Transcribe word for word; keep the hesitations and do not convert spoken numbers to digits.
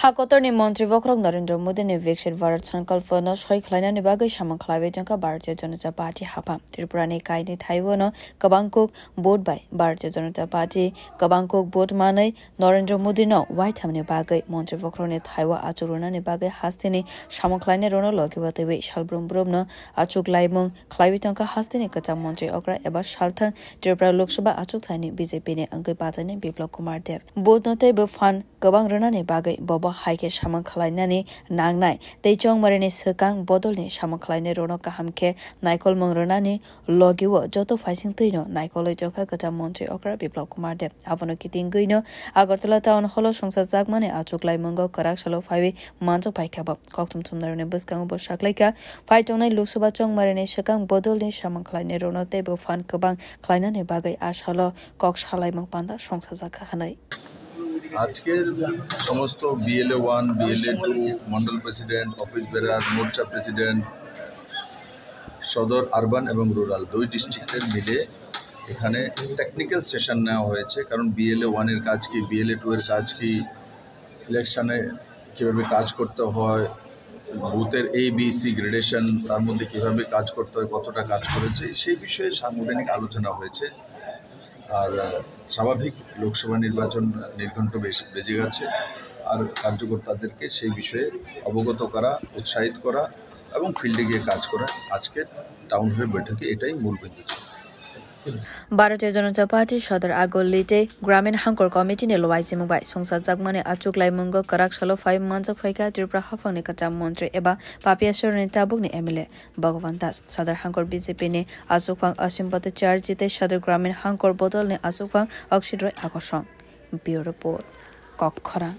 Ha kotorni montri bokhorok Narendra Modini Viksit Bharat Sankalpano soi khlainani bagwi samung khlaiwi tongkha Bharatiya Janata Party haphang. Tripurani kainwi thaiwano kwbang kuk vote bai Bharatiya Janata Party kwbang kuk vote manwi Narendra Modino waithamni bagwi montri bokhorokni thaiwa achuk rwnani bagwi hasteni samung khlainai rwno logi watwiwi salbrum brumno achuk laimung khlaiwi tongkha hasteni kwcham montri okra eba salthang Tripura Lok Sabha achuk thaini B J P ni wngwi bachaini Biplab Kumar Deb. Vote no teibo phan kwbang rwnani bagwi bobo hai khe samung khlainani nangnai tei chongmarini swkang bodolni samung khlainai rwno kaham khe naikolmung rwnani logi o joto phaising twino naikolwi tongkha kwcham montri okra Biplab Kumar Deb. Abono kitingwino Agartala Town Hall o songsa jakmani achuk laimungo kwrak salo phaiwi manjak phaikha bo. Kokthum thumnairokni bwskango bo saklaikha phai tongnai Lok Sabha chongmarini swkang bodolni samung khlainai rwno teibo phan kwbang khlainani bagwi a salo kok salaimung panda songsajakha hwnwi. আজকের সমস্ত BLA one, BLA two, mandal president, office bearer, morcha president, Sadar urban এবং rural দুই ডিস্ট্রিক্টের মিলে এখানে technical session নেওয়া হয়েছে। কারণ বিএলএ ওয়ানের কাজ কি, বিএলএ টু এর কাজ কি, ইলেকশনে কীভাবে কাজ করতে হয়, বুথের এ বি সি গ্রেডেশন, তার মধ্যে কীভাবে কাজ করতে হয়, কতটা কাজ করেছে, সেই বিষয়ে সাংগঠনিক আলোচনা হয়েছে। আর আহ, স্বাভাবিক লোকসভা নির্বাচন নির্ঘণ্ট বেশ বেজে গেছে। আর কার্যকর্তাদেরকে সেই বিষয়ে অবগত করা, উৎসাহিত করা এবং ফিল্ডে গিয়ে কাজ করা আজকের টাউন হলের বৈঠকে এটাই মূল বিন্দু ছিল। Bharatiya Janata Party Sodor Agolli tei Gramin Hangkor Committee ni lwaijimung bai songsajakmani achuk laimungo kwrak salo phai manjak phaikha Tripura haphangni kwcham montri eba Papiasorni tabukni M L A Bhagavan Das, Sodor Hangkor B J P ni achukphang Asim Bhattacharjee tei Sodor Gramin Hangkor bodolni achukphang Akshit Roy Akosong. Bureau Report, Kokkhorang.